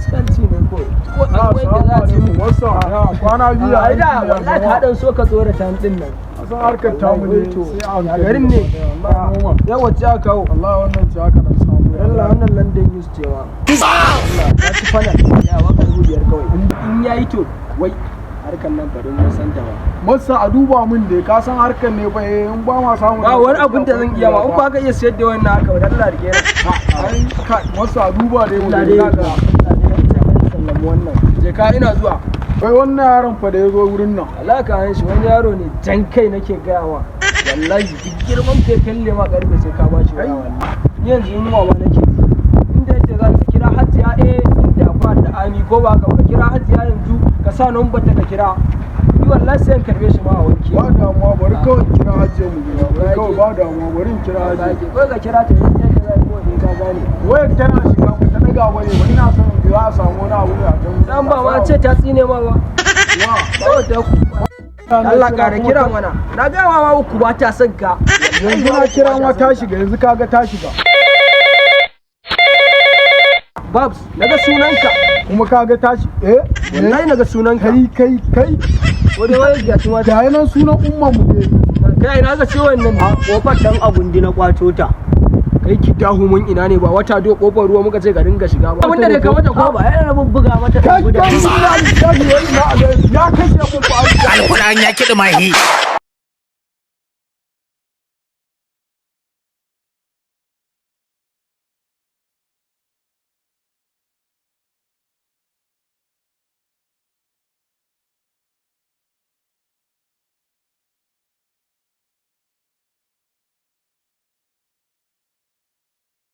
Iskanci ne ko ko akwai da za a ci mu. Wasa ya kwana biyu. Ai da wallahi ka dan so ka tsorata ni din nan. San harkar tamu ne. To, sai a ya garin ne? Yawa ce aka kawo. Allah, wannan ce aka dan samu. Allah, wannan London used ce ma. Allah ta ci fana ya waka 5,000 kawai. In yayi to wai harkar nan bari mun san ta ba. Masa a duba min dai, ka san harkar ne fa, eh, in ba ma samu. Ba wani abun da zan iya ma in ba ka iya siyar da wannan haka ba, Allah rike na. Ai kai, masa a duba dai mu. Allah dai dai Allah dai ya sallami wannan. Je ka, ina zuwa. Kai, wannan yaron fa da ya zo wurin nan. Allah ka han shi, wani yaro ne jan kai nake gaya wa. Wallahi duk girman kai kalle ma karfe sai ka bashi waya, wallahi. Ni yanzu yunwa ma nake ji. Inda yace za ka kira Hajiya, eh, inda akwai da ami ko ba ka ba, ka kira Hajiya yanzu, ka sa number ta ka kira. Ni wallahi sai in karbe shi ma a wanke. Ba damuwa, bari kawai in kira Hajiya mu gida. Bari kawai, ba damuwa, bari in kira Hajiya. Ko ka kira ta yadda za ko dai ka gane. Wayar tana shiga, ba ta daga bane ba. Ina son za a samu wani abu ne a can. Dan ba ma ce ta tsine ma ba. Wa? Ba wata ku. Allah kara kira mana. Na ga ma uku ba ta son ka. Yanzu na kira ma ta shiga, yanzu kaga ta shiga. Babs, naga sunanka. Kuma kaga ta shi, eh. Wallahi naga sunanka. Kai kai kai. Wani wani ga tuma. Ga yanan sunan umman mu ne. Kai, na ga ce wannan ne. Kofar dan agundi na kwato ta. Kai ki dahu mun, ina ne ba wata do kofar ruwa muka ce ka dinga shiga ba. Abinda ne ka mata ko ba yana bubbuga mata Kai dan guda. Kai, ina lillahi wa inna ilaihi, ya kashe mun ba. Alkur'an ya kiɗi mahi.